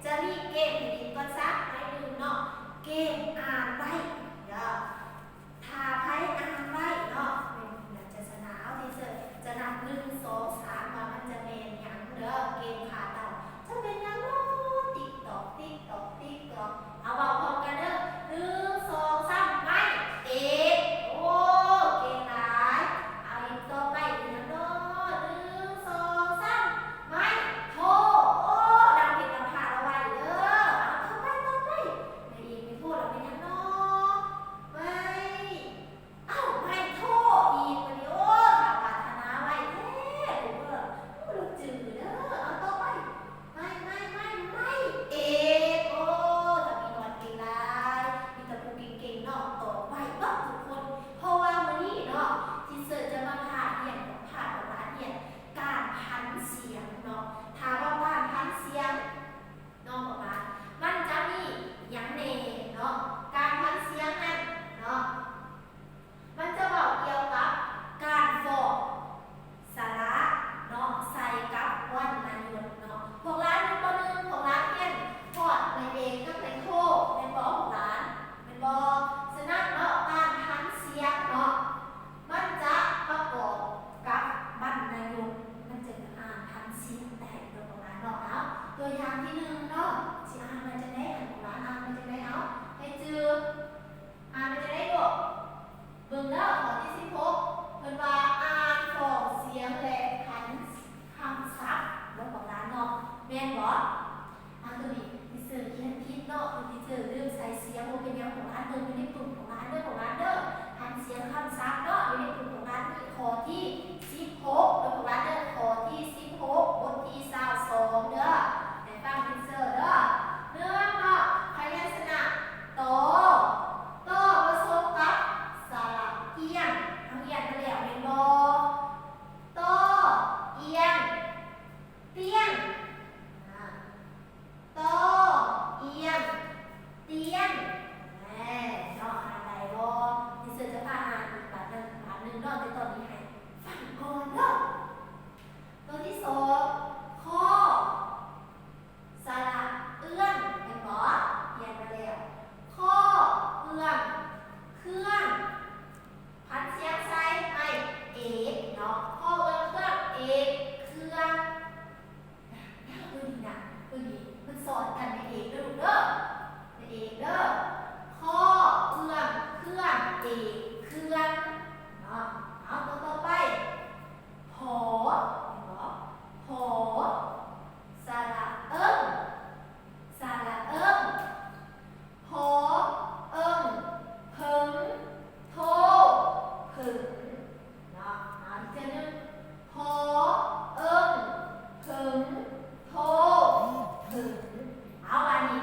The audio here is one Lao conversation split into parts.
ຈະມີເກມໃຫ້ຫຼິ້ນກ່ອນຊະ ໄປໜຶ່ງເນາະ ເກມອ່ານໄວ້ເດີ. ຖ້າໃຜອ່ານໄວ້ເນາະ ແມ່ນຜູ້ນັ້ນຈະຊະນະ. ເອົາ ທີເຊີຈະນັບ ໜຶ່ງ ສອງ ສາມ ວ່າມັນຈະແມ່ນຫຍັງເດີ. ເກມຂ້າເດົາ ຈະແມ່ນຫຍັງເນາະ ຕິກຕອກ ຕິກຕອກ ຕິກຕອກ. ເອົາ ເວົ້າພ້ອມກັນເດີ ໜຶ່ງ ສອງ ສາມ ໄມ້ ເອກ. ໂອ້ ເກັ່ງຫຼາຍ. ເອົາ ອີກຕໍ່ໄປອີກຫຍັງເນາະ ໜຶ່ງ ສອງ ສາມ ໄມ້ ໂທ. ໂອ້ ນາງເພັນນະພາລາວໄວເດີ. ເອົາ ຕໍ່ໄປ ຕໍ່ໄປ ໄມ້ເອກ ໄມ້ໂທ ລະແມ່ນຫຍັງເນາະ ໄມ້ ເອົ້າ ໄມ້ໂທອີກບາດນີ້. ໂອ້ ຖ້າປາດຖະໜາໄວແທ້ລູກເອີຍ ໂອ້ ລູກຈື່ເດີ. ເອົາ ຕໍ່ໄປ ໄມ້ ໄມ້ ໄມ້ ໄມ້ເອກ. ໂອ້ ຕາມີນວນເກັ່ງຫຼາຍ ມີແຕ່ຜູ້ເກັ່ງໆເນາະ ຕອບໄວເບິດທຸກຄົນ. ເພາະວ່າມື້ນີ້ເນາະ ທີເຊີຈະມາພາຮຽນ ພາພວກຫຼານຮຽນການຜັນສຽງເນາະ. ຖ້າວ່າການຜັນສຽງເນາະ ພວກຫຼານ ມັນຈະມີຫຍັງແດ່ເນາະ ການຜັນສຽງນັ້ນເນາະ. ມັນຈະເວົ້າກ່ຽວກັບການຟ້ອງສະຫຼະເນາະ ໃສ່ກັບວັນນະຍຸດເນາະ. ພວກຫຼານຢູ່ ປໍໜຶ່ງ ພວກຫຼານຮຽນຮອດໄມ້ເອກກັບໄມ້ໂທ ແມ່ນບໍ່ພວກຫຼານ? ແມ່ນບໍ່? ສະນັ້ນເນາະ ການຜັນສຽງເນາະ ມັນຈະປະກອບກັບວັນນະຍຸດ ມັນຈຶ່ງອ່ານຜັນສຽງໄດ້ເນາະພວກຫຼານເນາະ. ເອົາ ຕົວຢ່າງທີໜຶ່ງເນາະ ຊິອ່ານວ່າຈັ່ງໃດ ໃຫ້ພວກຫຼານອ່ານວ່າຈັ່ງໃດ? ເອົາ ໃຫ້ຈື່ ອ່ານວ່າຈັ່ງໃດລູກ? ເບິ່ງເດີ ຂໍ້ທີສິບຫົກ ເພິ່ນວ່າອ່ານພ້ອມສຽງ ແລະ ຜັນຄຳສັບເນາະພວກຫຼານເນາະ ແມ່ນບໍ່? ອ່າ ໂຕນີ້ທີເຊີຂຽນຜິດເນາະ ທີເຊີລືມໃສ່ສຽງ. ບໍ່ເປັນຫຍັງພວກຫຼານ ເບິ່ງຢູ່ໃນປຶ້ມພວກຫຼານເດີ ພວກຫຼານເດີ. ຜັນສຽງຄຳສັບເນາະ ຢູ່ໃນປຶ້ມພວກຫຼານ ມີຂໍ້ທີສິບຫົກເດີພວກຫຼານເດີ ຂໍ້ທີສິບຫົກ ບົດທີຊາວສອງເດີ. ໃຫ້ຟັງທີເຊີເດີ. ໜຶ່ງເນາະ ພະຍັນຊະນະ ຕໍ ຕໍປະສົມກັບສະຫຼະອຽງ ເຮົາຮຽນມາແລ້ວແມ່ນບໍ່? ຕໍ ອຽງ ຕຽງ ອາ ຕໍ ອຽງ ຕຽງ. ແນ່ ເນາະ ອ່ານໄດ້ບໍ່? ທີເຊີຈະພາອ່ານອີກບາດໜຶ່ງ ບາດໜຶ່ງເນາະ ແຕ່ຕອນນີ້ໃຫ້ຟັງກ່ອນເດີ. ຕົວທີສອງ ຄໍ ສະຫຼະເອື້ອນ ແມ່ນບໍ່? ຮຽນມາແລ້ວ ຄໍເອື້ອນ ເຄື່ອນ ຜັນສຽງໃສ່ໄມ້ເອກເນາະ ຄໍເອື້ອນ ເຄື່ອນ ເອກ ເຄືອນ. ນະ ນະ ຕົວນີ້ນະ ຕົວນີ້ເພິ່ນສອນກັນ ໄມ້ເອກເດີລູກເດີ ໄມ້ເອກເດີ. ຄໍເອື້ອນ ເຄື່ອນ ເອກ ເຄືອນ ເນາະ. ເອົາ ຕົວຕໍ່ໄປ ພໍ ແມ່ນບໍ່? ພໍ ສະຫຼະເອິ້ງ ສະຫຼະເອິ້ງ ພໍເອິ້ງ ເຜິງ ໂທ ເຜິງ ເນາະ. ເອົາ ອີກເທື່ອໜຶ່ງ ພໍເອິ້ງ ເຜິງ ໂທ ເຜິງ. ເອົາ ບາດນີ້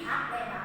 ພັກແລະນ